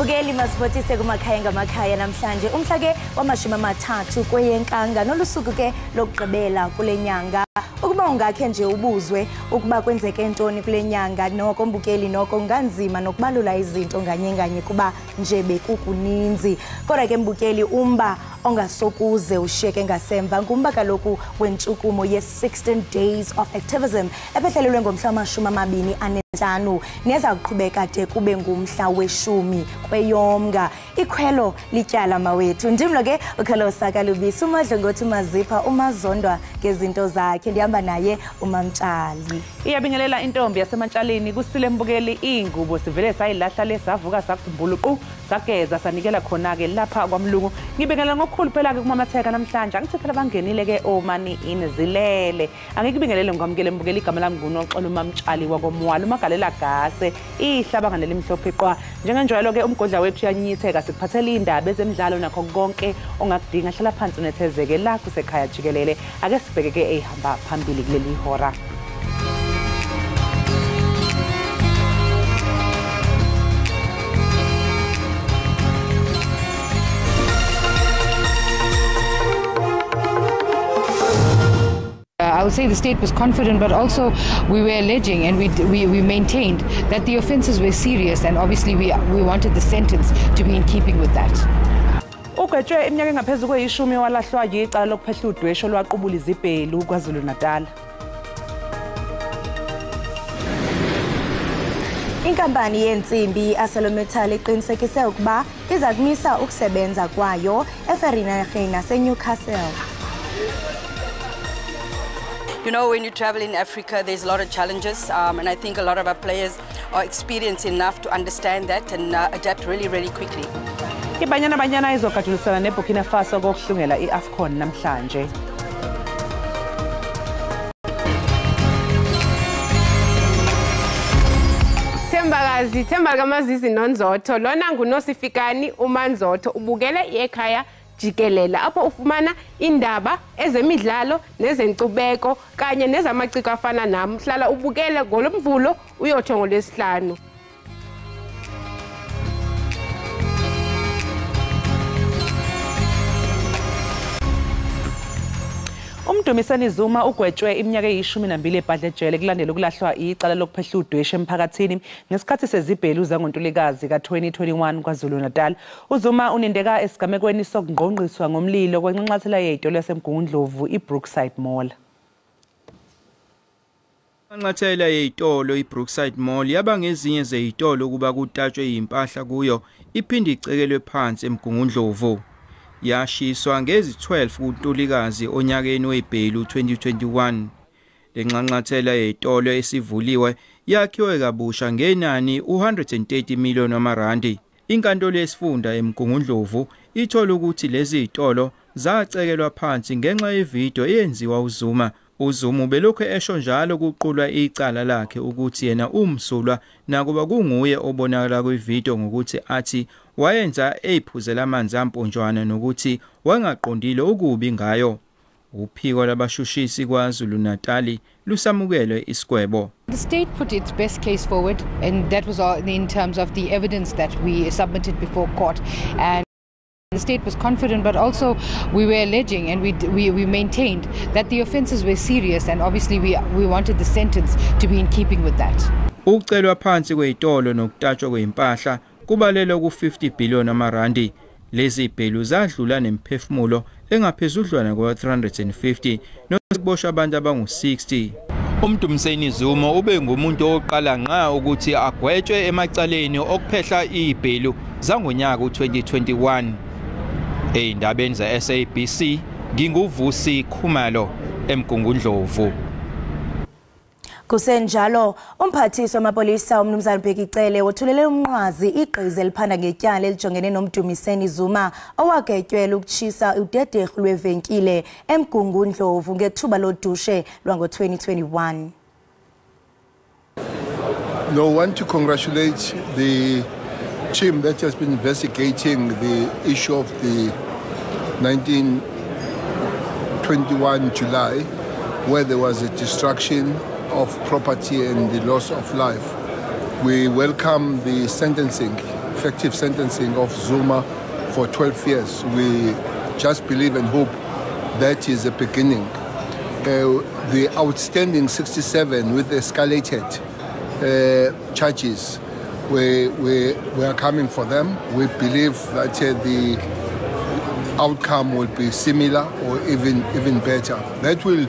Mbukeli masibotise kumakhaya ngamakhaya namhlanje umhla ke wama-30 kweyenkanga nolusuku ke lokugqibela kule nyanga. Ukuba ungakhe nje ubuzwe ukuba kwenzeke ntoni kule nyanga noko mbukeli noko kunganzima nokubalula izinto nganye nganye kuba nje bekukuninzi. Kodwa ke mbukeli umba ongasokuze ushiyeke ngasemva ngumba kaloku wentshukumo ye-16 Days of Activism ephehlelelwe ngomhla wama-25 neza kuqhubeka de kube ngumhla we-10 kweYomnga. Ikhwelo lityala mawethu. Ndim ke ukhelo sakalubisi uMadlongothi Mazipha umazondwa ngezinto zakhe ndihamba naye uMamtshali. Iyabingelela intombi yaseMantshaleni kusile mbukeli ingubo sivele sayilahla lesavuka sakumbuluqu sageza sanikela khona ke lapha kwamlungu. Ngibingelela ngokukhulu phela ke kumamatheka namhlanje angithi phela bangenile ke omani inzilele. Angikubingelele ngikwamukele mbukeli igama lami nguNoxolo uMamtshali wakoMwalo umagalela gase ihlabangane limhlophe qwa. Njengenjwayelo ke umgodla wethu uyanyitheka sikuphathela indaba ezemidlalo nakho konke ongakudinga. Hlala phansi unethezeke la kusekhaya jikelele. Ake sibheke ke ehamba phambili kuleli hora. I would say the state was confident, but also we were alleging and we maintained that the offences were serious, and obviously we wanted the sentence to be in keeping with that. Ugwetshwe iminyaka engaphezu kwe-10 walahlwa yicala lokuphehla udweshu olwaqubula izibhelu KwaZulu-Natal. Inkampani yentsimbi i-ArcelorMittal iqinisekise ukuba iza kumisa ukusebenza kwayo eVereeniging naseNewcastle. You know, when you travel in Africa, there's a lot of challenges, and I think a lot of our players are experienced enough to understand that and adapt really, really quickly. IBanyana Banyana izogadulisana neBurkina Faso kokuhlungela iAfcon namhlanje. Thembakazi, Themba likaMazizi noNzotho, lona nguNosifikani uManzotho, ubukele ekhaya jikelele apho ufumana indaba ezemidlalo nezenkcubeko kanye nezamaciko afana nami. Hlala ubukele ngolomvulo uyotsho ngolwesihlanu. UMdumiseni Zuma ugwetshwe iminyaka eyi-12 ebhadle ejele kulandela ukulahlwa icala lokuphehla udweshu emphakathini ngesikhathi sezibhelu zangoNtulikazi ka-2021 KwaZulu-Natal. UZuma unindeka esigamekweni sokungqongqiswa ngomlilo kwenxanxathela yey'tolo yaseMgungundlovu iBrookside Mall. Inxanxathela yey'tolo iBrookside Mall yaba ngezinye zey'tolo ukuba kutatshwe impahla kuyo iphinde icekelwe phansi eMgungundlovu. Yashiswa ngezi-12 kuNtulikazi onyakeni webhelu 2021. Lenxanxathela yey'tolo esivuliwe yakhiwe kabusha ngenani u-130 million wamarandi. Inkantolo yesifunda eMgungundlovu ithola ukuthi lezi zitolo zacekelwa phansi ngenxa yevidiyo eyenziwa uZuma. UZuma ubelokhu esho njalo kuqulwa icala lakhe ukuthi yena umsulwa nakuba kunguye obonakala kwividiyo ngokuthi athi wayenza eyiphuzela amanzi amponjwana nokuthi wangaqondile okubi ngayo. Uphiko labashushisi KwaZulu-Natal lusamukele isigwebo. The state put its best case forward, and that was all in terms of the evidence that we submitted before court. And the state was confident, but also we were alleging and we maintained that the offences were serious, and obviously we wanted the sentence to be in keeping with that. Ukucelwa phansi kwey'tolo nokutatshwa kwey'mpahla kubalelwa ku-50 billion amarandi. Lezi bhelu zadlula nemphefumulo engaphezudlwana kwa-350 nokuboshwa abantu abangu-60. UMdumiseni Zuma ube ngumuntu oqala ngqa ukuthi agwetshwe emacaleni okuphehla ibhelu zangonyaka u-2021. Ey'ndabeni ze-SABC nginguVusi Khumalo eMgungundlovu. Kusenjalo, umphathiswa wamapolisa uMnumzane Bheki Cele wethulele umnqwazi igqiza eliphanda ngetyala elijongene noMdumiseni Zuma owagetyelwa ukutshisa udederhu lwevenkile eMgungundlovu ngethuba lodushe lwango-2021. No, I want to congratulate the team that has been investigating the issue of the 1921 July, where there was a destruction of property and the loss of life. We welcome the sentencing effective sentencing of Zuma for 12 years. We just believe and hope that is a beginning. The outstanding 67 with escalated charges, we are coming for them. We believe that the outcome will be similar or even better. That will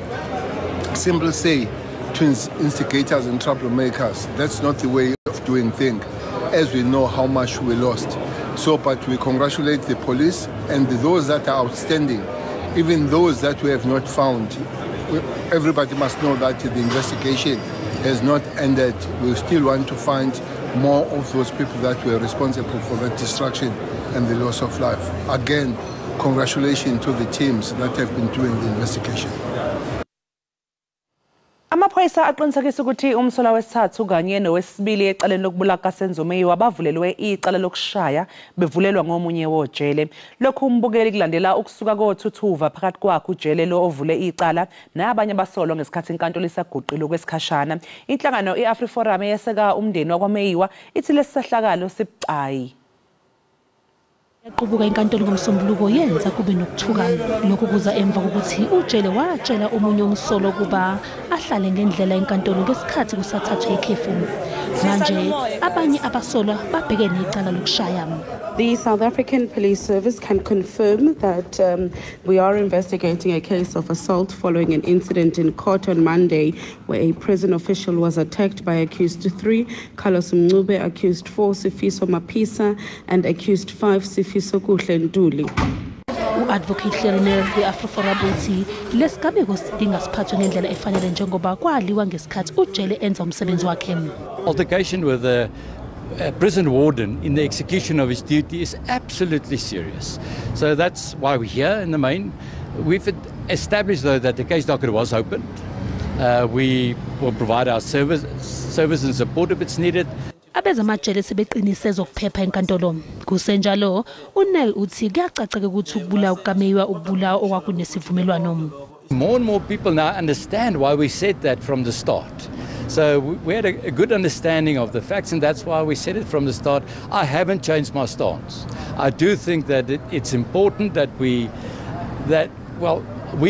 simply say to instigators and troublemakers, that's not the way of doing things, as we know how much we lost. So, but we congratulate the police and those that are outstanding, even those that we have not found. Everybody must know that the investigation has not ended. We still want to find more of those people that were responsible for the destruction and the loss of life. Again, congratulations to the teams that have been doing the investigation. Amaphoyisa aqinisekisa ukuthi umsolwa wesithathu kanye nowesibili ecaleni lokubulawa kukaSenzo Meyiwa bavulelwe icala lokushaya bevulelwa ngomunye wojele. Lokhu umbukeli kulandela ukusuka kothuthuva phakathi kwakhe ujele lo ovule icala nabanye abasolwa ngesikhathi inkantolo isaguqile okwesikhashana. Inhlangano iAfriForum eyeseka umndeni wakwaMeyiwa ithi lesisahlakalo sibucayi. Yaqubuka inkantolo ngomsombuluko yenza kube nokuthuka. Lokhu kuza emva kokuthi ujele watshela omunye umsolo ukuba ahlale ngendlela enkantolo ngesikhathi kusathathwa ikhefu. Manje abanye abasolwa babhekene necala lokushaya. The South African Police Service can confirm that we are investigating a case of assault following an incident in court on Monday where a prison official was attacked by accused 3, Carlos Mncube, accused 4, Sifiso Mapisa, and accused 5, Sifiso Kuhle Ntuli. U-Advocate Lerner we-AfriForum uthi lesigameko sidinga siphathwe ngendlela efanele njengoba kwaliwa ngesikhathi ujele enza umsebenzi wakhe. Altercation with the prison warden in the execution of his duty is absolutely serious. So that's why we're here in the main. We've established, though, that the case docket was opened. We will provide our service and support if it's needed. Abezamajele sebeqinise ezokuphepha enkantolo. Kusenjalo, uNel uthi kuyacaca ukuthi ukubulawa kukaMeyiwa ukubulawa okwakunesivumelwano. More and more people now understand why we said that from the start. So we had a good understanding of the facts, and that's why we said it from the start. I haven't changed my stance. I do think that it's important that we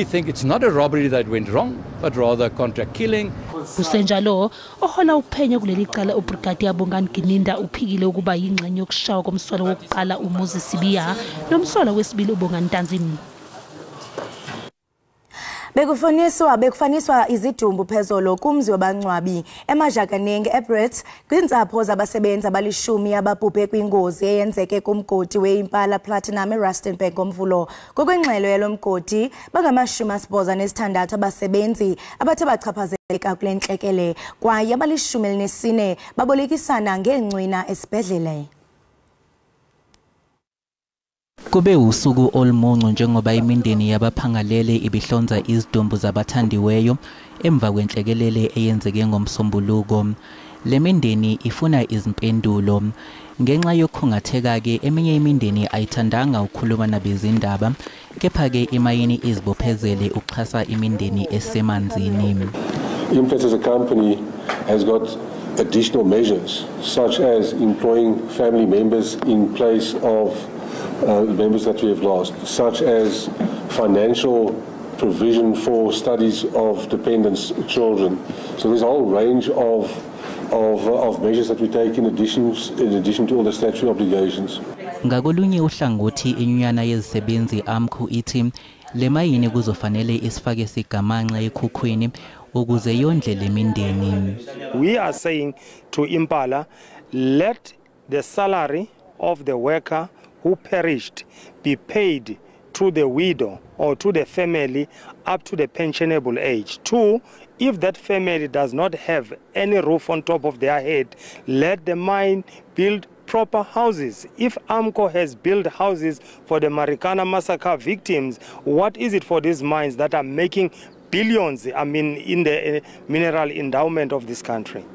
think it's not a robbery that went wrong, but rather contract killing. Kusenjalo, ohola uphenyo kuleli cala uBrigadier Bongani Gininda uphikile ukuba yingxenye yokushawa komsolwa wokuqala uMoses Sibiya nomsolwa wesibili uBongani Ntanzi. Bekufaniswa izidumbu phezolo kumzi wabangcwabi eMajakaneng eBrits kwintsapho zabasebenzi abalishumi ababhubhe kwingozi eyenzeke kumgodi weImpala Platinum eRustenburg ngomvulo. Ngokwengxelo yalomgodi bangama-86 abasebenzi abathe bachaphazeleka kule ntlekele kwaye abali-14 babolekisana ngeencwina esibhedlele. Kube usuku olumuncu njengoba imindeni yabaphangalele ibihlonza izidumbu zabathandiweyo emva kwenhlekelele eyenzeke ngomsombuluko. Le mindeni ifuna izimpendulo. Ngenxa yokukhungatheka-ke eminye imindeni ayithandanga ukukhuluma nabezindaba, kepha-ke imayini izibophezele ukuxhasa imindeni esemanzini. Implats as a company has got additional measures such as employing family members in place of members that we have lost, such as financial provision for studies of dependents' children. So there's a whole range of measures that we take in addition to all the statutory obligations. Ngakolunye uhlangothi inyunyana yezisebenzi AMCU ithi le mayini kuzofanele isifake sigamanxa ekhukhwini ukuze yondle le mindeni. We are saying to Impala, let the salary of the worker who perished be paid to the widow or to the family up to the pensionable age. 2, if that family does not have any roof on top of their head, let the mine build proper houses. If AMCO has built houses for the Marikana massacre victims, what is it for these mines that are making billions, I mean, in the mineral endowment of this country?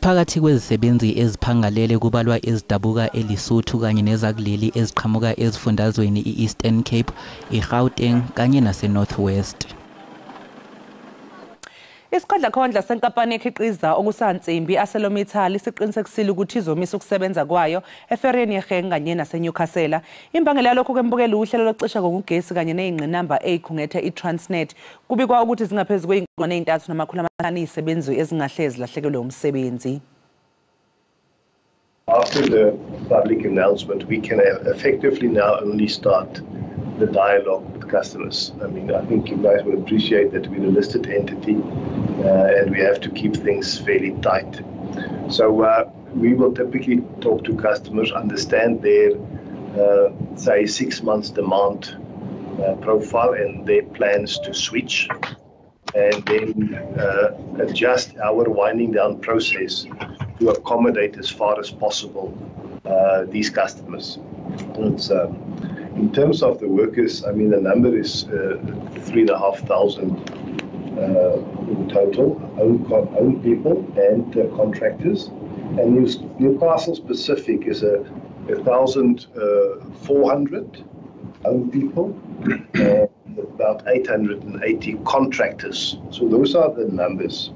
Phakathi kwezisebenzi eziphangalele kubalwa ezidabuka eLesotho kanye nezakuleli eziqhamuka ezifundazweni i-Eastern Cape, iGauteng kanye nase-North West. Isikhondlakhondla senkampani ekhiqiza okusansimbi ArcelorMittal siqinisekisile ukuthi izomisa ukusebenza kwayo eVereeniging kanye naseNewcastle. Imbangela yalokhu kwembukela uhlelo lokucisha ngogesi kanye nezingqinamba ezikhungethe iTransnet. Kubikwa ukuthi zingaphezu kwe-3,500 izisebenzi ezingahle zilahlekelwe umsebenzi. After the public announcement, we can effectively now only start the dialogue with customers. I mean, I think you guys will appreciate that we're a listed entity and we have to keep things fairly tight. So we will typically talk to customers, understand their, say, 6 months demand profile and their plans to switch, and then adjust our winding down process to accommodate as far as possible these customers. It's, in terms of the workers, I mean, the number is 3,500 in total, own people and contractors. And Newcastle specific is 1,400 own people, and about 880 contractors. So those are the numbers.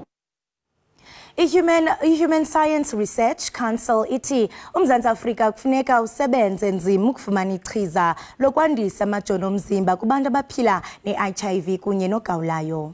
I-Human Science Research Council ithi uMzantsi Afrika kufuneka usebenze nzima ukufumana ichiza lokwandisa amajoni omzimba kubantu abaphila ne-HIV kunye nogawulayo.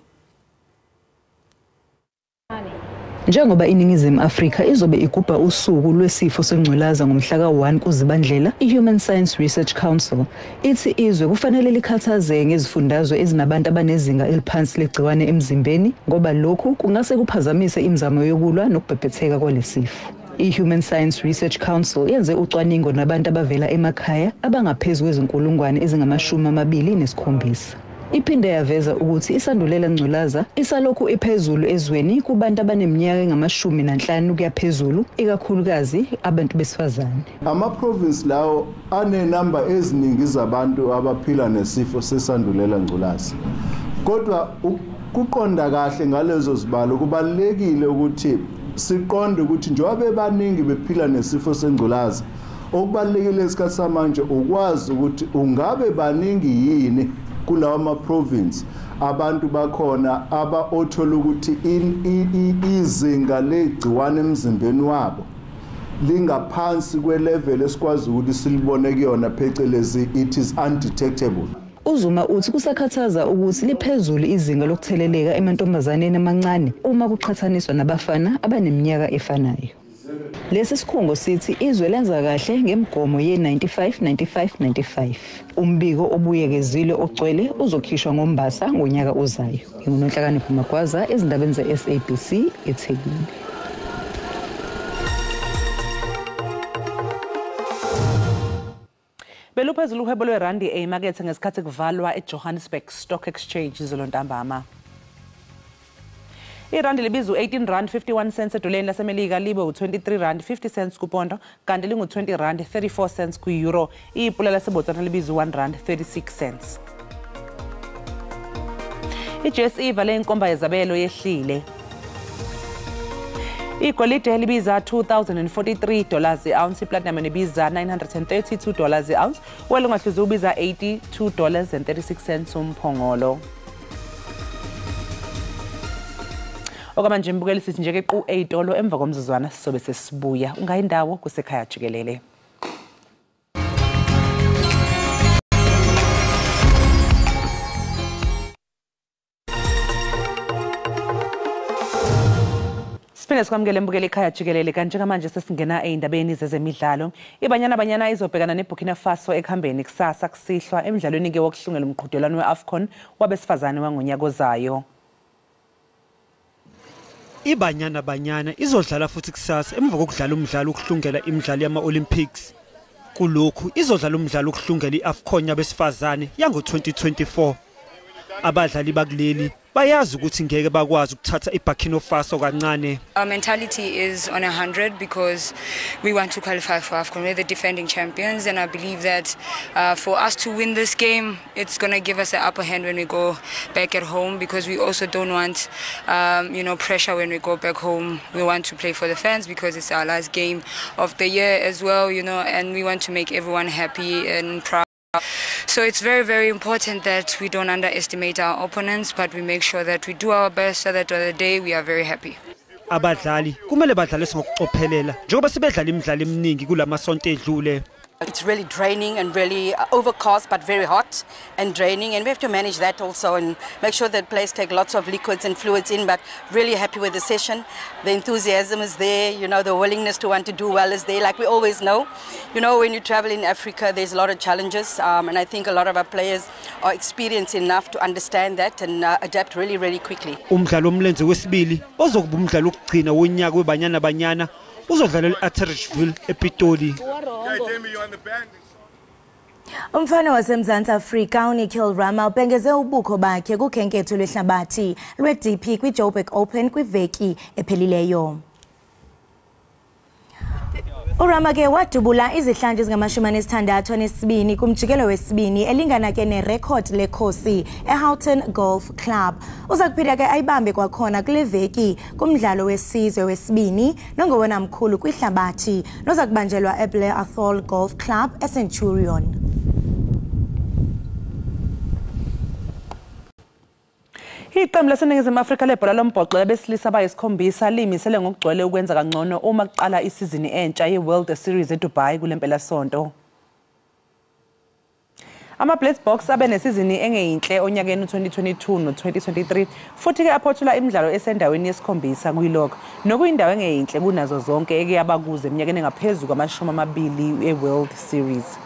Njengoba iNingizimu Afrika izobe igubha usuku lwesifo sengculaza ngomhla ka-1 kuZibandlela, i-Human Science Research Council ithi izwe kufanele likhathazeke ngezifundazwe ezinabantu abanezinga eliphansi legciwane emzimbeni ngoba lokhu kungase kuphazamise imizamo yokulwa nokubhebhetheka kwalesifo. I-Human Science Research Council yenze ucwaningo nabantu abavela emakhaya abangaphezu kwezinkulungwane ezingama-27. Iphinde yaveza ukuthi isandulela ngculaza isalokhu iphezulu ezweni kubantu abaneminyaka engama-15 kuya phezulu, ikakhulukazi abantu besifazane. Ama-province lawo anenamba eziningi zabantu abaphila nesifo sesandulela ngculaza. Kodwa ukuqonda kahle ngalezo zibalo kubalulekile ukuthi siqonde ukuthi njengoba bebaningi bephila nesifo sengculaza, okubalulekile esikhathi samanje ukwazi ukuthi ungabe baningi yini kulawa ama-province abantu bakhona aba othola ukuthi izinga legciwane emzimbeni wabo lingaphansi kwelevel esikwazi ukuthi silibone kuyona, phecelezi it is undetectable. uZuma uthi kusakhathaza ukuthi liphezulu izinga lokutheleleka emantombazaneni amancane uma kuqhathaniswa nabafana abaneminyaka efanayo. Lesi sikhungo sithi izwe lenza kahle ngemigomo ye-95 95 95. Umbiko obuyekezile ogcwele uzokhishwa ngoMbasa ngonyaka ozayo. NginguNonhlakanipho Magwaza ezindabeni ze-SABC eThekwini. Beluphezulu uhwebo lwerandi eyimakethe ngesikhathi kuvalwa eJohannesburg Stock Exchange izolo ntambama. Irandi libiza u-18 rand 51 cents edoleni laseMelika, libe u-23 rand 50 cents kupondo, kanti lingu-20 rand 34 cents kwi-euro. Ipula laseBotswana libiza u-1 rand 36 cents. I-JSE ivale inkomba yezabelo yehlile. Igolide libiza $2,043 i-ounce, iplatinum ibiza $932 i-ounce, welungahluzi ubiza $82.36 umphongolo. Okwamanje mbukeli sithi nje ke qu eyitolo, emva komzuzwana sizobe sesibuya. Ungayindawo kusekhaya jikelele. Siphinde sikwamukele mbukeli ekhaya jikelele. Kanti njengamanje sesingena ey'ndabeni zezemidlalo. IBanyana Banyana izobhekana neBurkina Faso ekuhambeni kusasa kusihlwa emidlalweni-ke wokuhlungela umqhudelwano we-AFCON wabesifazane wangonyaka ozayo. IBanyana Banyana izodlala futhi kusasa emva kokudlala umdlalo ukuhlungela imidlalo yama-Olympics. Kulokhu izodlala umdlalo ukuhlungela i-AFCON yabesifazane yango-2024. Abadlali bakuleli bayazi ukuthi ngeke bakwazi ukuthatha iBurkina Faso kancane. Our mentality is on 100 because we want to qualify for AFCON. We're the defending champions, and I believe that for us to win this game, it's going to give us an upper hand when we go back at home, because we also don't want pressure when we go back home. We want to play for the fans because it's our last game of the year as well, and we want to make everyone happy and proud. So it's very, very important that we don't underestimate our opponents, but we make sure that we do our best so that on the day we are very happy. Abadlali kumele badlale ngokucophelela njengoba sebedlala imidlalo eminingi kulamasonto edlule. It's really draining and really overcast, but very hot and draining, and we have to manage that also and make sure that players take lots of liquids and fluids in. But really happy with the session. The enthusiasm is there, you know, the willingness to want to do well is there, like we always know. You know, when you travel in Africa, there's a lot of challenges, and I think a lot of our players are experienced enough to understand that and adapt really, really quickly. Umdlalo womlenze wesibili ozokuba umdlalo wokugcina wonyaka weBanyana Banyana uzodlalela e-Atteridgeville ePitoli. Umfana waseMzantsi Afrika uNikhil Rama ubhengeze ubukho bakhe kukhenketho lwehlabathi lwe-DP kwi-Joburg Open kwiveki ephelileyo. uRama ke wadubula izihlandlo ezingama-62 kumjikelo wesibini elingana ke nerekhodi lekhosi eHoughton Golf Club. Uza kuphinda ke ayibambe kwakhona kule veki kumdlalo wesizwe wesibini nongowona mkhulu kwihlabathi noza kubanjelwa eBlair Athol Golf Club eCenturion. Iqembu laseNingizimu Afrika lebhola lombhoxo labesilisa abayisikhombisa limisele ngokugcwele ukwenza kangcono uma kuqala isizini entsha ye-World Series eDubai kule mpelasonto. Ama-Blitzboks abe nesizini engeyinhle onyakeni 2022 no-2023 futhi-ke aphothula imidlalo esendaweni yesikhombisa kwi-log, nokuyindawo engeyinhle kunazo zonke eke yabakuze eminyakeni engaphezu kwama-20 e-World Series.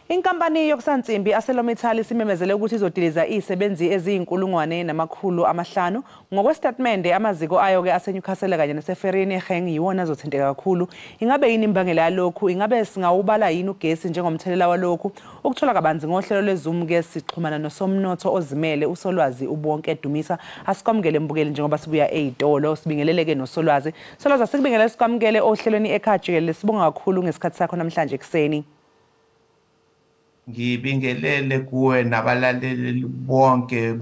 Inkampani yokusansimbi ArcelorMittal isimemezele ukuthi izodiliza izisebenzi eziyi-1500. Ngokwestatimende amaziko ayo-ke aseNewcastle kanye naseVereeniging yiwona azothinteka kakhulu. Ingabe yini imbangela yalokhu? Ingabe singawubala yini ugesi njengomthelela walokhu? Ukuthola kabanzi ngohlelo lweZoom-ke sixhumana nosomnotho ozimele uSolwazi uBonke Dumisa. Asikwamukele mbukeli njengoba sibuya ey'tolo, sibingeleleke noSolwazi. Solwazi, asikubingelele sikwamukele ohlelweni ekhaya jikelele. Sibonga kakhulu ngesikhathi sakho namhlanje ekuseni. Ngibingelele kuwe nabalaleli bonke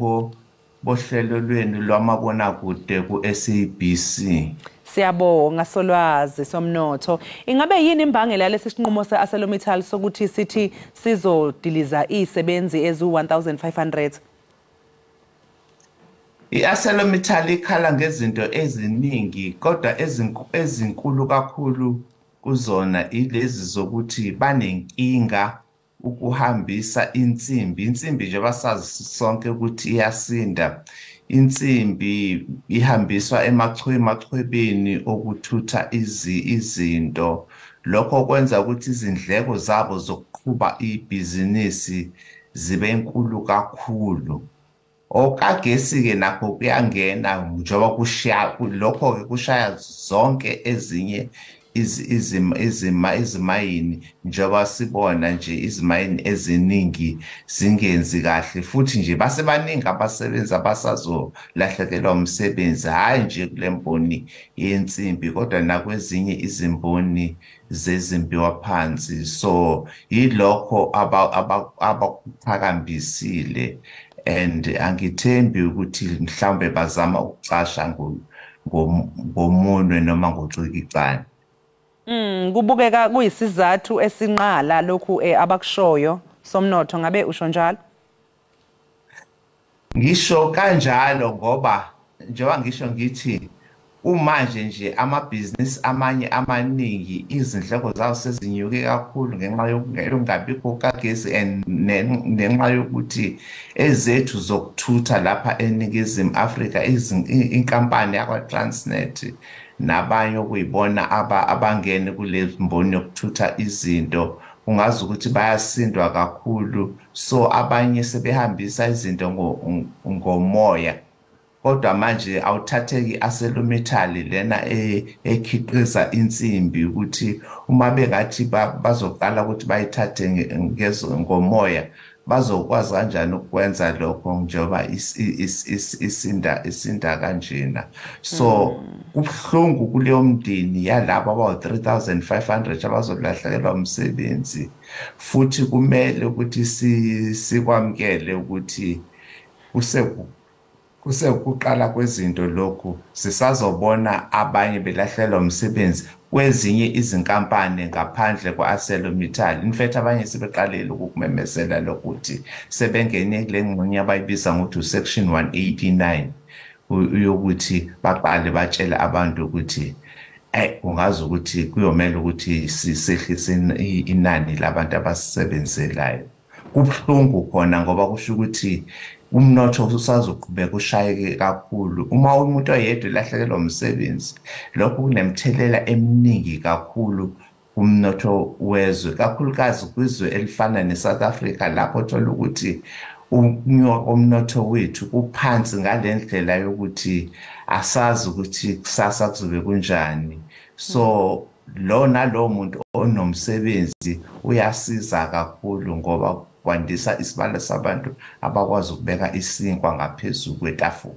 bohlelo lwenu lwamabonakude ku-SABC. Siyabonga Solwazi somnotho. Ingabe yini imbangela yalesi sinqumo se-ArcelorMittal sokuthi sithi sizodiliza izisebenzi eziwu-1500? I-ArcelorMittal ikhala ngezinto eziningi, kodwa ezinkulu kakhulu kuzona ilezi zokuthi banenkinga ukuhambisa insimbi. Insimbi nje basazi sonke ukuthi iyasinda. Insimbi ihambiswa emachwebeni okuthutha izinto. Lokho kwenza ukuthi izindleko zabo zokuqhuba ibhizinisi zibe nkulu kakhulu. Okagesi-ke nakho kuyangena njengoba kushaya, lokho-ke kushaya zonke ezinye izimayini, njengoba sibona nje izimayini eziningi zingenzi kahle, futhi nje basebaningi abasebenzi abasazolahlekelwa umsebenzi, hhayi nje kule mboni yensimbi kodwa nakwezinye izimboni zezimbiwa phansi. So yilokho abakuqhakambisile, and angithembi ukuthi mhlawumbe bazama ukucasha ngomunwe noma ngocikicane. Kubukeka kuyisizathu esinqala lokhu abakushoyo somnotho, ngabe usho njalo? Ngisho kanjalo ngoba njengoba ngisho ngithi umanje nje amabhizinisi amanye amaningi izindleko zawo sezinyuke kakhulu ngenxa yokungabikho kukagesi and ngenxa yokuthi ezethu zokuthutha lapha eNingizimu Afrika, inkampani yakwa-Transnet nabanye okuyibona abangene kule mboni yokuthutha izinto, ungazi ukuthi bayasindwa kakhulu. So abanye sebehambisa izinto ngomoya, kodwa manje awuthatheki i-ArcelorMittal lena ekhiqiza insimbi ukuthi uma bengathi bazoqala ukuthi bayithathe ngomoya, Bazokwazi kanjani ukwenza lokho njengoba isinda kanjena? So kubuhlungu kuleyo mndeni yalabo abawu-3500 abazolahlekelwa umsebenzi, futhi kumele ukuthi sikwamukele ukuthi kusekuqala kwezinto lokhu. Sisazobona abanye belahlelwa umsebenzi kwezinye izinkampani ngaphandle kwa-ArcelorMittal. In fact, abanye sebeqalile ukukumemezela lokuthi sebengene kule ngxenye abayibiza ngokuthi u-section 189, yokuthi baqale batshele abantu ukuthi kungazi ukuthi kuyomela ukuthi sisehlise inani labantu abasebenzelayo. Kubuhlungu khona ngoba kusho ukuthi umnotho usazoqhubeka ushayeke kakhulu. Uma umuntu oyedwa elahlekelwa umsebenzi, lokho kunemthelela eminingi kakhulu kumnotho wezwe, kakhulukazi kwizwe elifana neSouth Africa, lapho uthola ukuthi umnotho wethu uphansi ngale ndlela yokuthi asazi ukuthi kusasa kuzobe kunjani. So lo nalowo muntu onomsebenzi uyasiza kakhulu ngoba kwandisa isibalo sabantu abakwazi ukubeka isinkwa ngaphezulu kwetafula.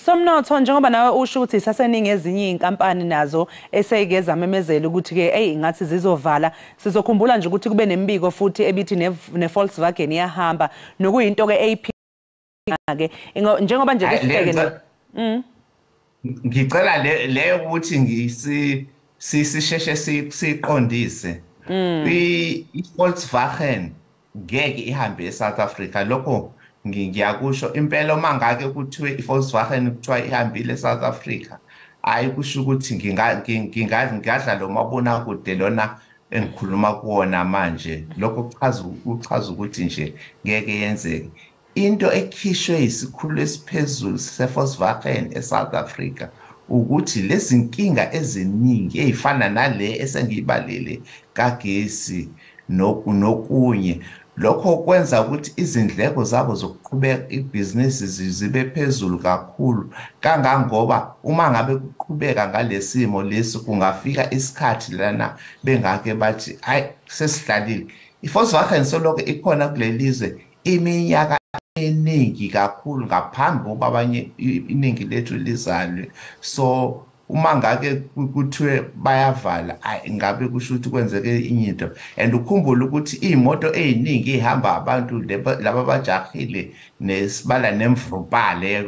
Somnotho, njengoba nawe usho ukuthi saseningi ezinye inkampani nazo eseyike zamemezela ukuthi ke hey ngathi zizovala, sizokhumbula nje ukuthi kube nemibiko futhi ebithi ne Volkswagen iyahamba, nokuyinto ke AP ke njengoba nje sibheke. Ngicela leyo ukuthi sisheshe siqondise. I-Volkswagen ngeke ihambe eSouth Africa, lokho ngiyakusho impela. Uma ngake kuthiwe i-Volkswagen kuthiwa ihambile eSouth Africa, hayi kusho ukuthi ngingadla lo mabonakude lona engikhuluma kuwona manje. Lokho kuchaza ukuthi nje ngeke yenzeke. Into ekhishwe isikhulu esiphezulu se-Volkswagen eSouth Africa ukuthi lezi nkinga eziningi ey'fana nale esengiyibalile kagesi nokunye, lokho kwenza ukuthi izindleko zabo zokuqhubeka ibhizinisi zibe phezulu kakhulu, kangangoba uma ngabe kuqhubeka ngalesimo lesi kungafika isikhathi lana bengake bathi hayi sesihlalile. I-Volkswagen soloko ikhona kuleli zwe iminyaka eningi kakhulu ngaphambi kokuba abanye iningi lethu lizalwe. So uma ngake kuthiwe bayavala, ngabe kusho ukuthi kwenzeke into. And ukhumbule ukuthi iy'moto ey'ningi ey'hamba abantu laba abajahile nesibala nemvrupa le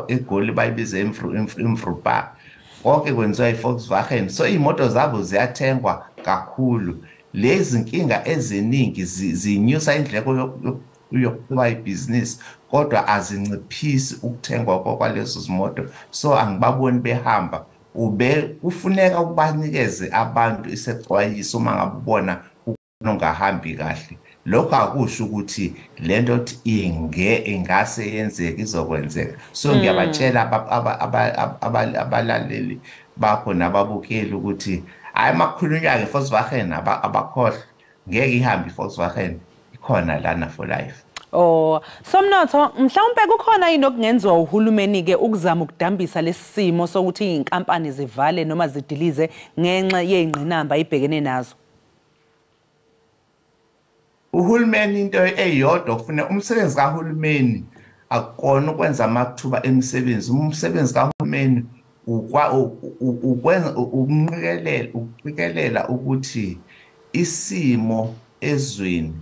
eGoli bayibiza imvrupa, konke kwenziwa i-Volkswagen. So iy'moto zabo ziyathengwa kakhulu. Lezi nkinga eziningi zinyusa indleko yokuqhuba ibhizinisi, kodwa azinciphisi ukuthengwa kwalezo zimoto. So angibaboni behamba. Ube kufuneka ukubanikeze abantu isexwayiso uma ngabe ubona ongahambi kahle. Lokho akusho ukuthi lento ingase yenzeke izokwenzeka. So ngiyabatshela abalaleli bakho nababukeli ukuthi hayi makukhulunywa nge-Volkswagen abakhohlwa, ngeke ihambe i-Volkswagen, ikhona lana for life. Oh, Somnotho, mhlawumbe kukhona yini okungenziwa uhulumeni ke ukuzama ukudambisa lesimo sokuthi izinkampani zivale noma zidilize ngenxa yezingqinamba ibhekene nazo? Uhulumeni into eyodwa kufuna, umsebenzi kahulumeni akukona ukwenza amathuba emisebenzi. Umsebenzi kahulumeni ukwenza ukuqikelela ukuthi isimo ezweni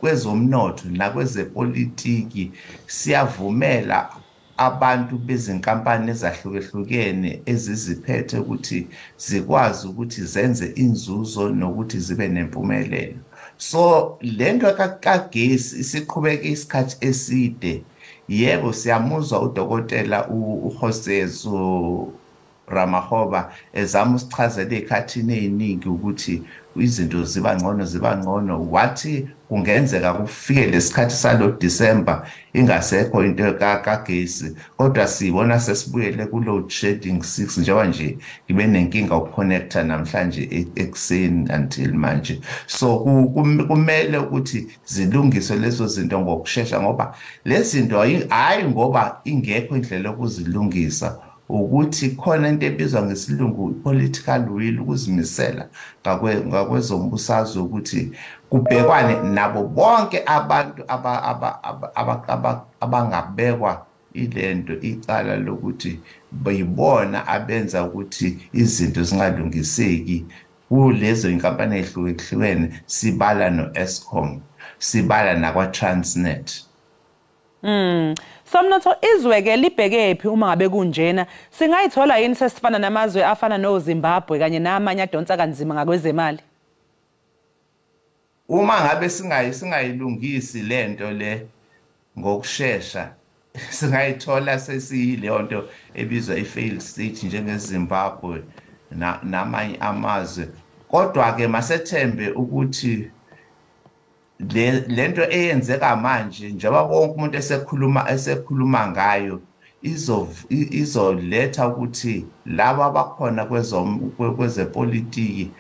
kwezomnotho nakwezepolitiki siyavumela abantu bezinkampani ezahlukehlukene eziziphethe ukuthi zikwazi ukuthi zenze inzuzo nokuthi zibe nempumelelo. So lento kagesi isiqhubeke isikhathi eside. Yebo, siyamuzwa udokotela uKgosientsho Ramokgopa ezama usichazela ey'khathini ey'ningi ukuthi izinto ziba ngcono. Wathi kungenzeka kufike lesikhathi salo December ingasekho into kagesi, kodwa sibona sesibuyele ku load shedding 6, njengoba nje ngibe nenkinga ukuconnecta namhlanje ekuseni until manje. So kumele ukuthi zilungiswe lezo zinto ngokushesha, ngoba lezi zinto hayi ngoba ingekho indlela yokuzilungisa. Ukuthi khona into ebizwa ngesilungu political will, ukuzimisela ngakwezombusazwe ukuthi kubhekwane nabo bonke abantu abangabekwa ilento icala lokuthi bayibona abenza ukuthi izinto zingalungiseki kulezo inkampani ehlukehlukene, sibala no-Eskom, sibala nakwa-Transnet. Somnotho, izwe-ke libhekephi uma ngabe kunjena? Singayithola yini sesifana namazwe afana noZimbabwe kanye namanye adonsa kanzima ngakwezemali? Uma ngabe singayilungisi lento le ngokushesha, singayithola sesiyileyo nto ebizwa i-failed state njengeZimbabwe namanye amazwe. Kodwa-ke masethembe ukuthi lento eyenzeka manje, njengoba wonke umuntu esekhuluma ngayo, izoletha ukuthi laba abakhona kwezepolitiki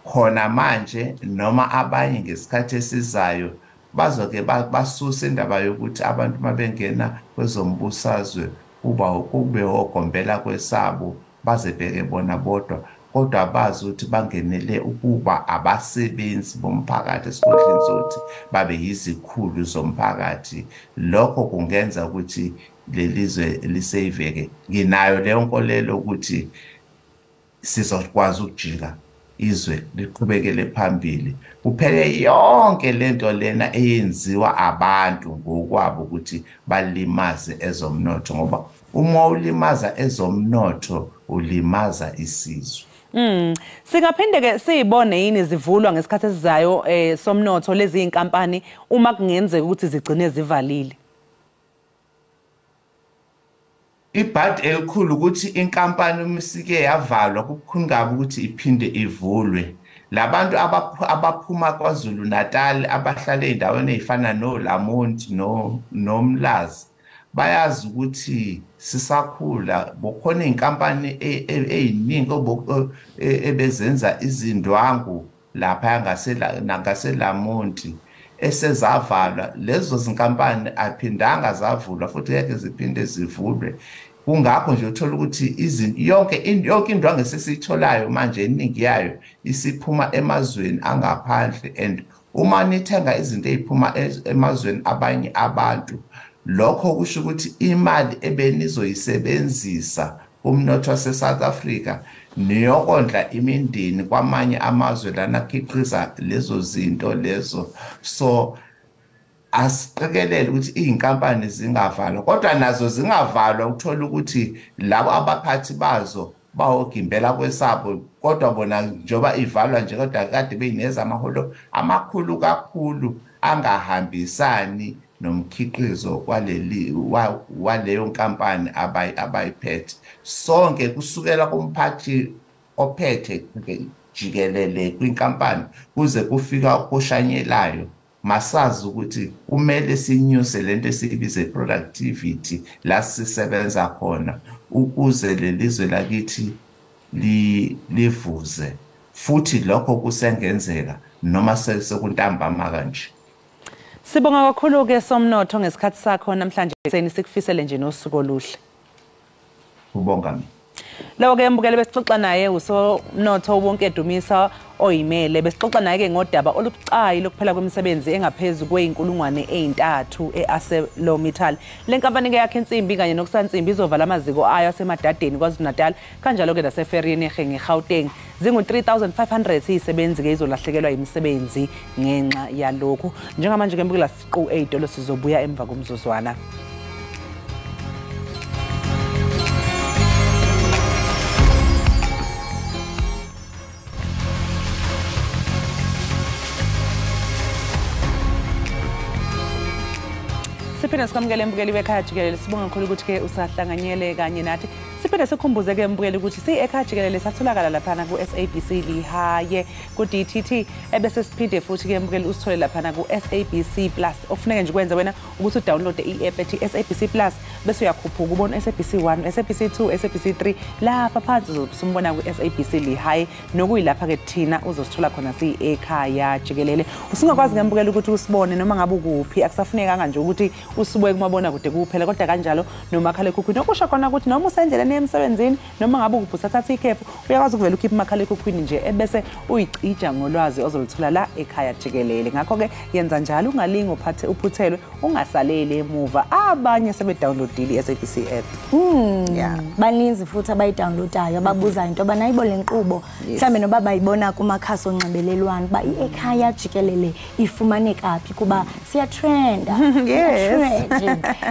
khona manje noma abanye ngesikhathi esizayo bazoke basuse indaba yokuthi abantu mabengena kwezombusazwe kube ogombela kwesabo, bazebheke bona bodwa, kodwa bazi ukuthi bangenele ukuba abasebenzi bomphakathi esikhundleni sokuthi babe yizikhulu zomphakathi. Lokho kungenza ukuthi lelizwe liseyiveke. Nginayo leyo nkolelo ukuthi sizokwazi ukujika izwe liqhubekele phambili, kuphele yonke lento lena eyenziwa abantu ngokwabo ukuthi balimaze ezomnotho, ngoba uma ulimaza ezomnotho ulimaza isizwe. Singaphinde ke siyibone yini zivulwa ngesikhathi esizayo somnotho lezi inkampani uma kungenzeka ukuthi zigcine zivalile? Ibhadi elikhulu ukuthi inkampani umisike yavalwa kubukhulu kabi ukuthi iphinde ivulwe. Labantu abaphuma KwaZulu Natal abahlala ey'ndaweni ey'fana noLamonti noMlazi bayazi ukuthi sisakhula bokhona iy'nkampani ey'ningi ebezenza izindwangu lapha ngaseLamonti esezavalwa. Lezo zinkampani aphindanga zavulwa futhi ngeke ziphinde zivulwe. Kungakho nje uthola ukuthi yonke indwangu esesiyitholayo manje eningi yayo isiphuma emazweni angaphandle, and uma nithenga izinto ey'phuma emazweni abanye abantu, lokho kusho ukuthi imali ebenizoyisebenzisa kumnotho wase-South Africa niyokondla imindeni kwamanye amazwe lana akhiqiza lezo zinto lezo. So asiqikelele ukuthi iy'nkampani zingavalwa, kodwa nazo zingavalwa uthola ukuthi labo abaphathi bazo bawogimbela kwesabo, kodwa bona njengoba ivalwa nje kodwa kade beyineza amaholo amakhulu kakhulu angahambisani nomkhiqizo waleyo nkampani abayiphethe. Sonke kusukela kumphathi ophethe jikelele kwinkampani kuze kufika koshanyelayo, masazi ukuthi kumele sinyuse lento esiyibiza productivity la sisebenza khona ukuze lelizwe lakithi livuze, futhi lokho kusengenzeka noma sekuntambama kanje. Sibonga kakhulu ke somnotho ngesikhathi sakho namhlanje ekuseni, sikufisele nje nosuku oluhle. Ubonga mina. Lawo ke mbukele besixoxa naye usomnotho Wonke Dumisa oyimele, besixoxa naye ke ngodaba olubucayi lokuphela kwemisebenzi engaphezu kwe-3,000 e-ArcelorMittal. Le nkampani ke yakhe insimbi kanye nokusansimbi izovala amaziko ayo aseMadadeni KwaZulu Natal, kanjalo ke naseFereeniging eGauteng. Zingu-3,500 izisebenzi ke izolahlekelwa imisebenzi ngenxa yalokhu. Njengamanje ke mbukela siqu ey'tolo, sizobuya emva komzuzwana. Siphinde sikwamukele mbukeli wekhaya jikelele, sibonga kakhulu ukuthi-ke usahlanganyele kanye nathi. Siphinde sikhumbuze-ke mbukeli ukuthi siyi-ekhaya jikelele satholakala laphana ku-SABC Lihaye ku-DTT, ebese siphinde futhi-ke mbukeli usithole laphana ku-SABC Plus. Okufuneka nje kwenze wena ukuthi udownloade i-app ethi SABC Plus, bese uyakhuphuka ubone SABC 1, SABC 2, SABC 3 lapha phansi uzosumbona ku-SABC Lihaye, nokuyilapha-ke thina uzosithola khona siyi-ekhaya jikelele. Usungakwazi-ke mbukeli ukuthi usibone noma ngabe ukuphi, akusafunekanga nje ukuthi usubuke kumabonakude kuphela, kodwa kanjalo nomakhalekhukhwini, okusho khona ukuthi noma usendleleni endleleni emsebenzini, noma ngabe ukuphi ikhefu, uyakwazi ukuvela ukhiphe umakhalekhukhwini nje ebese uyicija ngolwazi ozoluthola la ekhaya jikelele. Ngakho-ke yenza njalo, ungalingi uphathe uphuthelwe, ungasaleli emuva. Abanye sebedownloadile i-SABC app. Yeah. Baninzi futhi abayidownloadayo, ababuzayo into yoba nayibo le nkqubo, mhlawumbe noba bayibona kumakhasi onxibelelwano uba i-Ekhaya Jikelele ifumaneka phi, kuba siyatrenda. Yes.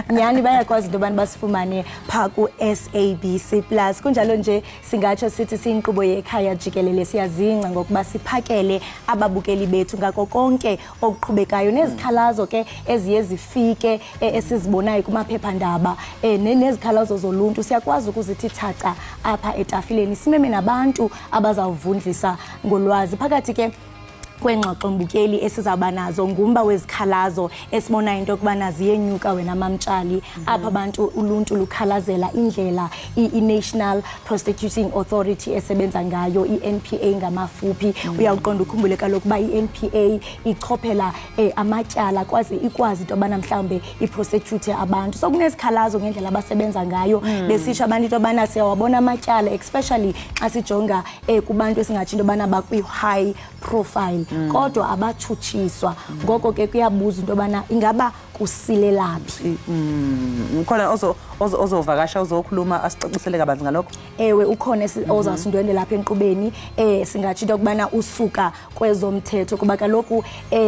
Nyhani bayakwazi into yobana basifumane phaa ku-SABC Plus. Kunjalo nje singatsho sithi siyinkqubo yekhaya jikelele siyazingca ngokuba siphakele ababukeli bethu ngako konke okuqhubekayo nezikhalazo ke eziye zifike esizibonayo kumaphephandaba, nezikhalazo zoluntu siyakwazi ukuzithi thaca apha etafileni, simeme nabantu abazawuvundlisa ngolwazi. Phakathi ke kwengxoxo mbukeli esizawuba nazo ngumba wezikhalazo esibona into yokubana ziyenyuka wena Mamtshali. Apha abantu uluntu lukhalazela indlela i-National Prosecuting Authority esebenza ngayo, i-NPA ngamafuphi. Uyawuqonda ukhumbule kaloku uba i-NPA ichophela amatyala kwaze ikwazi into yobana mhlawumbe iprosecute abantu. So kunezikhalazo ngendlela abasebenza ngayo. Besitsho abantu into yobana siyawabona amatyala, especially xa sijonga kubantu esingatsho into yobana bakwi-high profile, kodwa abatshutshiswa. Ngoko ke kuyabuza into yobana ingaba kusilelaphi. Ukhona ozovakasha ozokhuluma asicacisele kabanzi ngalokho? Ewe, ukhona ozasindwendela lapha enkqubeni. Singatsho into yokubana usuka kwezomthetho, kuba kaloku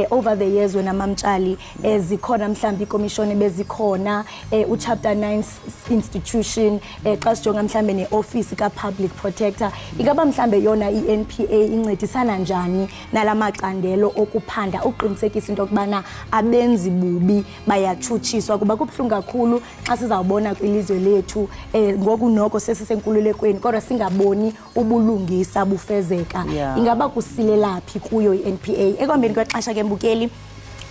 over the years wena Mamtshali, zikhona mhlawumbi iikomishoni bezikhona, uchapter 9 institution, xa sijonga mhlawumbe neofisi ka-public protector, ingaba mhlawumbe yona i-NPA incedisana njani nala macandelo okuphanda ukuqinisekisa into yokubana abenzi bubi bayatshutshiswa, kuba kubuhlungu kakhulu xa sizawubona kwilizwe lethu ngoku noko sesisenkululekweni kodwa singaboni ubulungisa bufezeka. Ingaba kusilelaphi kuyo i-NPA? Ekuhambeni kwexesha ke mbukeli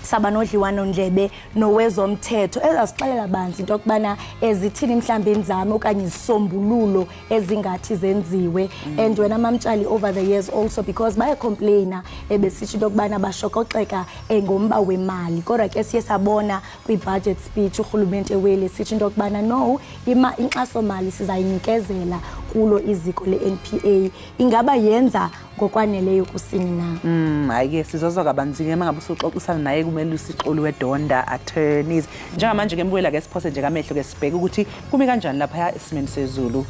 saba nodliwano-ndlebe nowezomthetho ezasixelela banzi into yokubana ezithini mhlawumbi inzame okanye izisombululo ezingathi zenziwe. And wena Mamtshali, over the years also, because bayacomplaina besitsho into yokubana bashokoxeka ngomba wemali, kodwa ke siye sabona kwi-budget speech urhulumente weli sitsho into yokubana no, inkxasomali sizayinikezela kulo iziko le-NPA. Ingaba yenza ngokwaneleyo kusini na? Hayi ke sizozwa kabanzi ke mangabe usuxoxisana naye kuMelusi Xulu weDonda Attorneys. Njengamanje ke mbuyela ke siphose nje kamehlo ke sibheke ukuthi kumi kanjani lapha esimeni sezulu.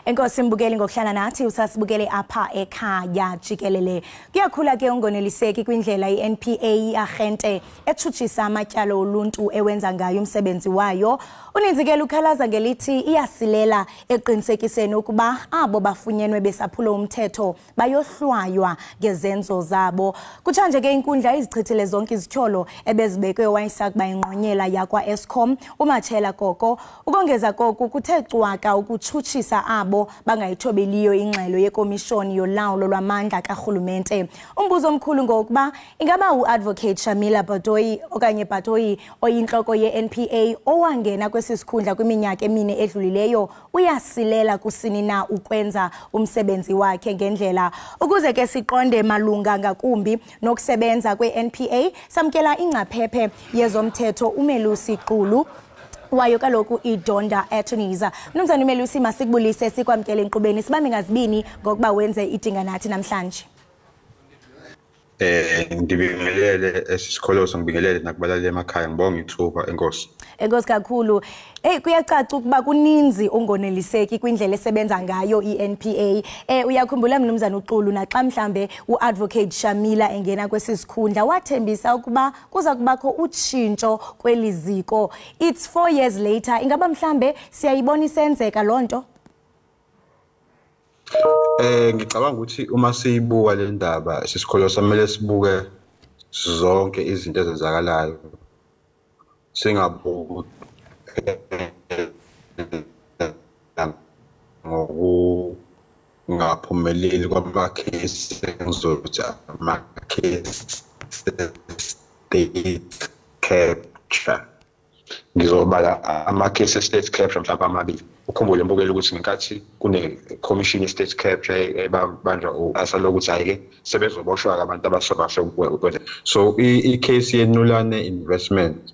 Enkosi mbukeli ngokuhlala nathi, usasibukele apha ekhaya jikelele. Kuyakhula ke ungoneliseki kwindlela iNPA iarhente etshutshisa amatyala oluntu ewenza ngayo umsebenzi wayo. Uninzi ke lukhalaza ngelithi iyasilela eqinisekiseni ukuba abo bafunyenwe besaphula umthetho bayohlwaywa ngezenzo zabo. Kutshanje ke inkundla izichithile zonke izityholo ebezibekwe wayesakuba ingqonyela yakwa Eskom uMatshela Koko. Ukongeza koku kuthe cwaka ukutshutshisa abo bangayithobeliyo ingxelo yekomishoni yolawulo lwamandla karhulumente. Umbuzo omkhulu ngokuba ingaba uadvocate Shamila Batohi okanye Batohi oyintloko ye-NPA owangena kwesi sikhundla kwiminyaka emine edlulileyo uyasilela kusini na ukwenza umsebenzi wakhe ngendlela. Ukuze ke siqonde malunga ngakumbi nokusebenza kwe-NPA, samkela ingcaphephe yezomthetho uMelusi Xulu wayo kaloku iDonda Attorneys. Mnumzana uMelusi, masikubulise sikwamkele enkqubeni, sibambe ngazibini ngokuba wenze idinga nathi namhlanje. Ndibingelele esisikolo, ngibingelele nakubalali emakhaya, ngibonga ithuba, enkosi. Enkosi kakhulu. Hey, kuyacaca ukuba kuninzi ungoneliseki kwindlela esebenza ngayo iNPA. Uyakhumbula mnumzana uXulu, naxa mhlambe uadvocate Shamila engena kwesi sikhundla wathembisa ukuba kuza kubakho utshintsho kweli ziko. It's 4 years later, ingaba mhlambe siyayibona isenzeka loo nto? Ngicabanga ukuthi uma siyibuka le ndaba sisikolo samele sibuke zonke izinto ezenzakalayo, singabuki ngokungaphumeleli kwamakhesi, ngizothi amakhesi state capture. Ngizobala amakhesi state capture mhlawumbe amabili. Ukhumbule mbukele ukuthi ngenkathi kune-commission ye-state capture ebanjwa u-asalo ukuthi hhayi-ke sebezoboshwa-ke abantu abasobahle ukwenza. So i-case yeNulane Investment,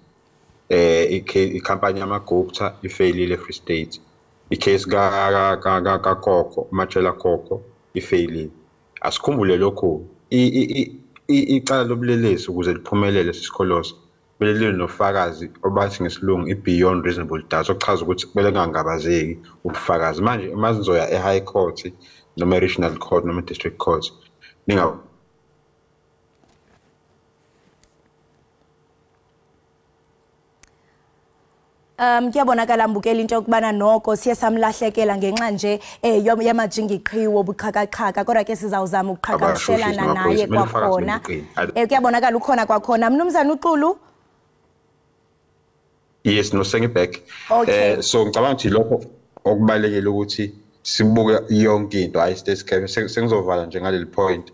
ikhampani yamaGupta ifeyilile e-Free State. I-case kaKoko, Matshela Koko ifeyilile. Asikhumbule lokhu, icala lobulelesi ukuze liphumelele sisikolosa kumele libe nofakazi obathi ngesilungu i-beyond reasonable doubt, okuchaza ukuthi kumele kungangabazeki ubufakazi. Manje uma nizoya e-high court noma e-regional court noma e-district court, ninga Kuyabonakala mbukeli into yokubana noko siye samlahlekela ngenxa nje yamajingiqhiwo buxhakaxhaka, kodwa ke sizawuzama ukuqhagamshelana naye kwakhona. Kuyabonakala ukhona kwakhona. Mnumzana uXulu? Yes, no, sengi-back. Okay. So ngicabanga ukuthi lokho okubalulekile ukuthi sibuke yonke into, hayi state capture. Sengizovala nje ngaleli point.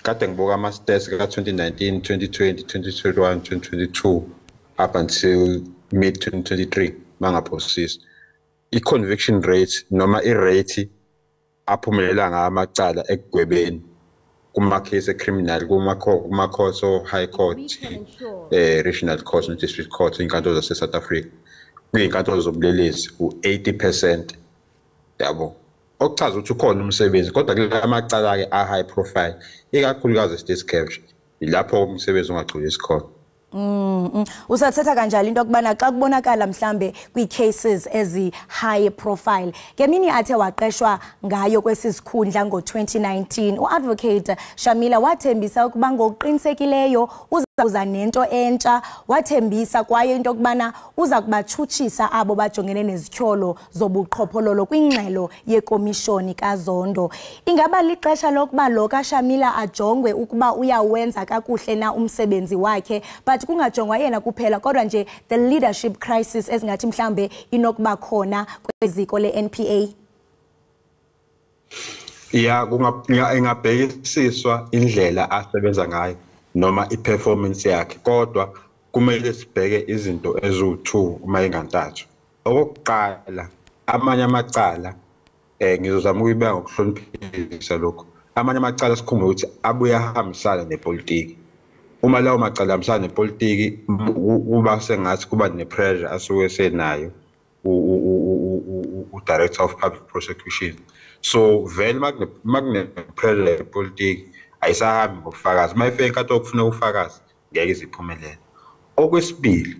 Kade ngibuka ama-stats ka-2019, 2020, 2021, 2022 up until mid 2023 mangaphosisi. I-conviction rate noma i-rate aphumelela ngayo amacala ekugwebeni kuma-case e-criminal, kuma-courts o-high court, regional court no-district court, iy'nkantolo zase-South Africa, kuyiy'nkantolo zobulelesi u-80%, yabo. Okuchaza ukuthi ukhona umsebenzi, kodwa kula macala-ke a-high profile, ikakhulukazi state capture, ilapho umsebenzi ungagculisi khona. Usathetha kanjalo into yokubana xa kubonakala mhlambe kwii-cases ezi-high profile. Ngemini athe waqeshwa ngayo kwesi sikhundla ngo-2019, uadvocate Shamila wathembisa ukuba ngokuqinisekileyo uza nento entsha, wathembisa kwaye into yokubana uza kubatshutshisa abo bajongene nezityholo zobuqhophololo kwingxelo yekomishoni kaZondo. Ingaba lixesha lokuba lo kaShamila ajongwe ukuba uyawenza kakuhle na umsebenzi wakhe, but kungajongwa yena kuphela kodwa nje the leadership crisis ezingathi mhlambe inokuba khona kweziko le-NPA? Ya, ingabhekisiswa indlela asebenza ngayo noma i-performance yakhe, kodwa kumele sibheke izinto eziwu-2 uma ingantathu. Okokuqala, amanye amacala ngizozama ukuyibeka ngokuhloniphisa lokho. Amanye amacala sikhumbule ukuthi abuye ahambisane nepolitiki. Uma lawo macala ahambisana nepolitiki, kuba sengathi kuba ne-pressure asuke esenayo u-Director of Public Prosecution. So vele makune-pressure yepolitiki ayisahambi ngobufakazi. Uma ifika enkantolo kufuneka ubufakazi, ngeke ize iphumelele. Okwesibili,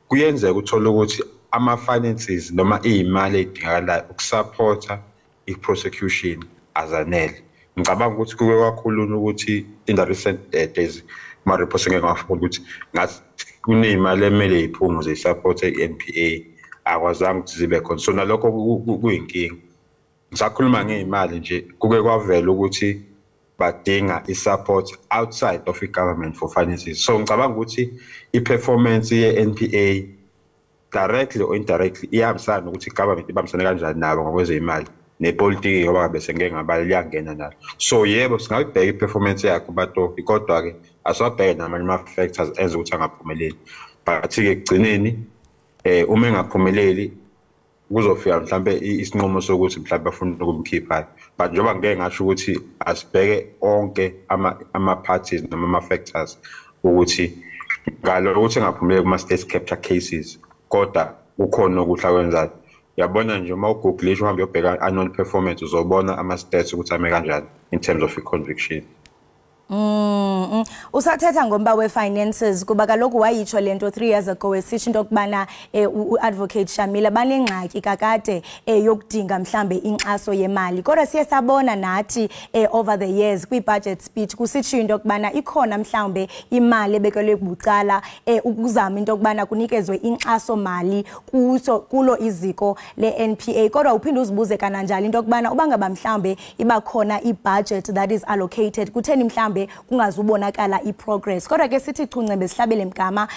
kuyenzeka uthole ukuthi ama-finances noma iy'mali ey'dingakalayo ukusapotha i-prosecution azanele. Ngicabanga ukuthi kuke kwakhulunywa ukuthi in the recent days ma-reports engeke ngawafunda ukuthi ngathi kuney'mali emele iphume ziyisupport i-NPA, akwazanga ukuthi zibe khona. So nalokho kuyinkinga. Ngisakhuluma ngey'mali nje, kuke kwavela ukuthi badinga i-support outside of i-government for finances. So ngicabanga ukuthi i-performance ye-NPA directly or indirectly iyahambisana nokuthi i-government ibambisane kanjani nabo ngokwezey'mali nepolitiki, ngoba bese ngeke ngabali liyangena nalo. So yebo, singayibheka i-performance yakhe uBatohi, kodwa-ke asiwabheke namanye ama-factors enza ukuthi angaphumeleli. But-ke ekugcineni uma engaphumeleli kuzofika mhlambe isinqumo sokuthi mhlambe bafuna ukumkhipha. But njengoba ngeke ngasho ukuthi asibheke onke ama-parties noma ama-factors ukuthi ngalo ukuthi engaphumeleli kuma-state capture cases, kodwa kukhona okuhle akwenzayo. Uyabona nje uma ugooglisha uhambe uyobheka annual performance, uzobona ama-stats ukuthi ame kanjani in terms of i-conviction. Usathetha ngomba we-finances, kuba kaloku wayitsho le nto 3 years ago esitsho into yokubana u-Advocate Shamila banengxaki kakade yokudinga mhlambe inkxaso yemali. Kodwa siye sabona nathi over the years kwi-budget speech kusitsho into yokubana ikhona mhlambe imali ebekelwe bucala ukuzama into yokubana kunikezwe inkxaso mali kulo iziko le-NPA. Kodwa uphinde uzibuze kananjalo into yokubana uba ngaba mhlambe iba khona i-budget that is allocated, kutheni mhlambe kungazubonakala i-progress. Kodwa ke sithi chuncembe sihlabele mgama.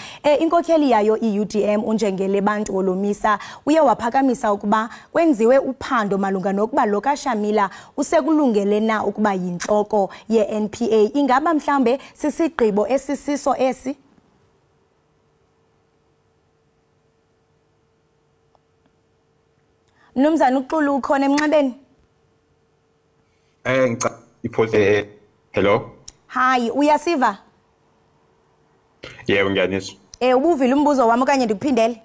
Inkokheli yayo i-UDM uNjengele Bantu Holomisa uye waphakamisa ukuba kwenziwe uphando malunga nokuba lo kaShamila usekulungele na ukuba yintloko ye-NPA. Ingaba mhlambe sisigqibo esisiso esi? Mnumzana uXulu, ukhona emnxebeni? Hello. Hayi, uyasiva? Yebo, ngiyanizwa. Ubuvile umbuzo wami okanye ndikuphindele?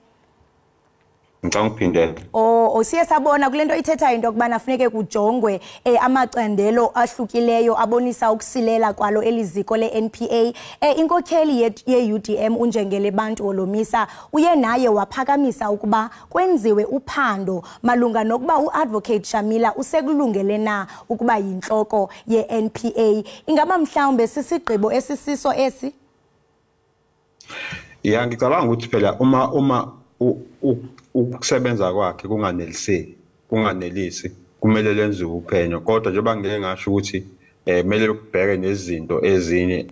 Ngicela ukuphindela. Oh, siye sabona kule nto ithethayo into yokubana funeke kujongwe amacandelo ahlukileyo abonisa ukusilela kwalo eliziko le-NPA. Inkokheli ye-UDM uNjengele Bantu Holomisa uye naye waphakamisa ukuba kwenziwe uphando malunga nokuba u-Advocate Shamila usekulungele na ukuba yintloko ye-NPA. Ingaba mhlawumbe sisigqibo esisiso esi? Ya, ngicabanga ukuthi phela uma ukusebenza kwakhe kunganelisi kumele lenziwe uphenyo. Kodwa njengoba ngike ngasho ukuthi kumele kubheke nezinto ezinye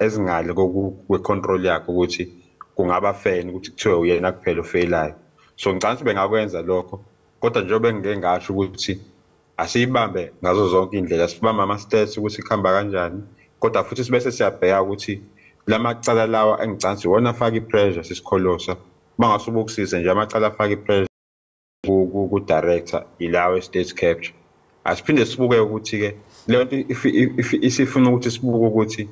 ezingale kwe-control yakhe, ukuthi kungaba fair ukuthi kuthiwe uyena kuphela ofeyelayo. So ngicabanga ukuthi bengakwenza lokho, kodwa njengoba ngike ngasho ukuthi asiyibambe ngazo zonke iy'ndlela, sibambe ama-stats ukuthi kuhamba kanjani, kodwa futhi sibese siyabheka ukuthi lamacala lawa engicabanga ukuthi iwona afaka i-pressure sisikholosa. Bangasubukusise nje amacala afaka i-pressure ku-director ilawo e-state capture. Asiphinde sibuke ukuthi-ke leyo nto isifuna ukuthi sibuke ukuthi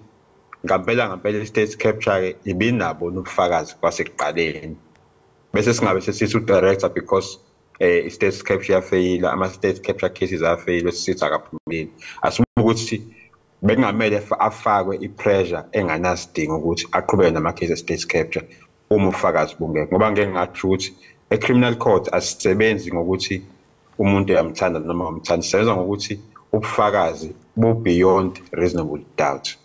ngampela i-state capture-ke ibinabo nobufakazi kwasekuqaleni, bese singabe sesithi u-director because i-state capture yafeyila, ama-state capture cases afeyile, sithi akaphumeleli. Asibuke ukuthi bekungamele afakwe i-pressure enganasidingo ukuthi aqhubeke nama-case e-state capture uma ubufakazi bungekho, ngoba ngeke ngasho ukuthi e-criminal court asisebenzi ngokuthi umuntu uyamthanda noma awumthandi, sisebenza ngokuthi ubufakazi bu-beyond reasonable doubt.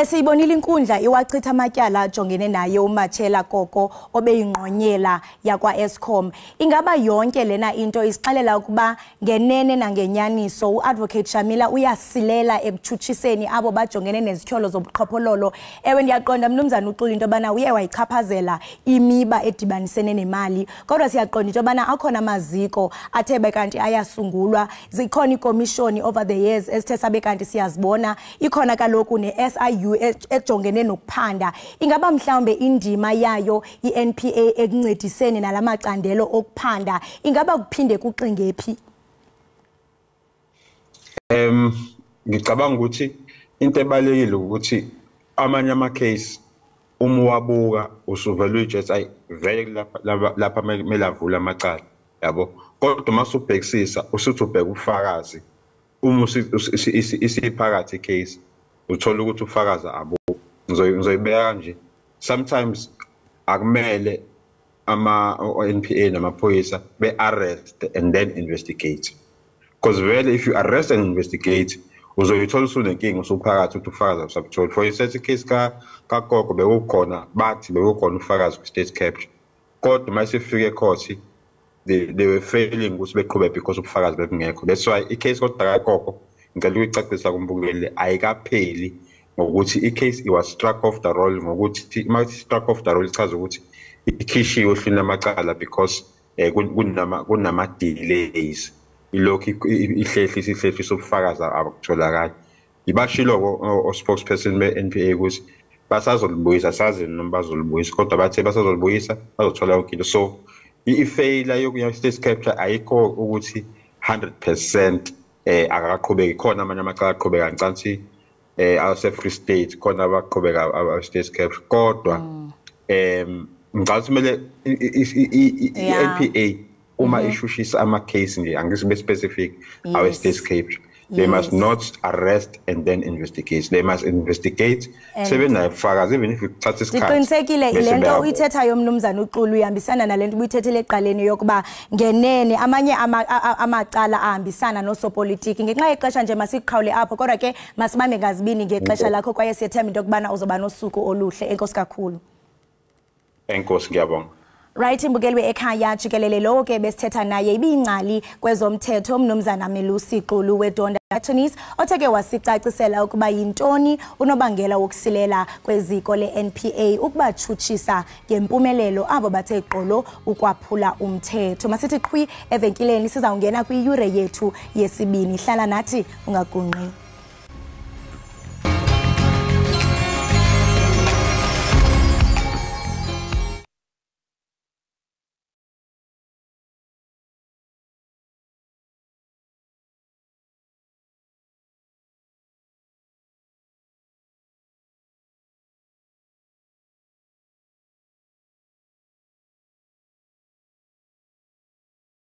Siyibonile inkundla iwachitha amatyala ajongene naye uMatshela Koko obeyingqonyela yakwa Eskom. Ingaba yonke lena into isixelela ukuba ngenene nangenyaniso uAdvocate Shamila uyasilela ekutshutshiseni abo bajongene nezityholo zobuqhophololo. Ewe, ndiyaqonda mnumzana uXulu into yobana uye wayichaphazela imiba edibanisene nemali, kodwa siyaqonda into yobana akhona amaziko athe bekanti ayasungulwa, zikhona iikomishoni over the years esithe sabe kanti siyazibona, ikhona kaloku ne-SIU ejongene nokuphanda. Ingaba mhlawumbe indima yayo i-NPA ekuncediseni nalamacandelo okuphanda ingaba kuphinde kuxinge phi? Ngicabanga ukuthi into ebalulekile ukuthi amanye ama-case uma uwabuka usuvele uyitshe ayi vele lapha kumele avule amacala, yabo. Kodwa uma usubhekisisa usuthi ubheka ubufakazi, uma isiphakathi case uthola ukuthi ufakaza abo. Ngizoyibeka kanje, sometimes akumele ama-NPA namaphoyisa be-arrest and then investigate, because vele if you arrest and investigate uzoyithola usunenkinga usuphakathi ukuthi ufakazi awusabutholi. For instance, i-case kaGogo bekukhona, bathi bekukhona ufakazi kwi-state capture, kodwa uma sifike e-court they were failing ukuthi beqhube because ubufakazi bebungekho. That's why i-case kodwa kaGogo, ngicela ukuyicacisa kumbukeli, ayikapheli ngokuthi i-case it was struck off the roll, ngokuthi uma struck off the roll ichaza ukuthi ikhishiwe ohlwini lamacala because kunama delays, ilokhu ihlehlisa ihlehlisa ubufakazi abukutholakali. Ibashilo o-spokesperson be-NPA ukuthi basazolibuyisa, sazi noma bazolibuyisa, kodwa bathe basazolibuyisa bazothola yonke into. So i-failure yokuya state capture ayikho ukuthi 100% akaqhubeki, khona amanye amacala aqhubeka ngicansi ase Free State, khona abaqhubeka aba state capture, kodwa ngicabanga kumele i-NPA uma ishushisa ama-case nje, angisibe specific, awe state capture, they must not arrest and then investigate, they must investigate sebenayo ubufakazi, even if kuthatha isikhathi. Ndiqinisekile bese le nto beyabona. Uyithethayo, mnumzana uXulu, uyihambisana nale nto ubuyithethele ekuqaleni yokuba ngenene amanye amacala ahambisana nosopolitiki. Ngenxa yexesha nje masiqhawule apho, kodwa ke masibambe ngazibini ngexesha lakho, kwaye siyethemba into yokubana uzoba nosuku oluhle. Enkosi kakhulu. Enkosi, ngiyabonga. Right, imbukeli ekhaya jikelele, lowo ke besithetha naye ibiyingcali kwezomthetho umnumzana Melusi Xulu weDonda Attorneys, othe ke wasicacisela ukuba yintoni unobangela wokusilela kweziko le-NPA ukubatshutshisa ngempumelelo abo bathe gqolo ukwaphula umthetho. Masithi qhwi evenkileni, sizawungena kwiyure yethu yesibini. Hlala nathi, ungagungqi.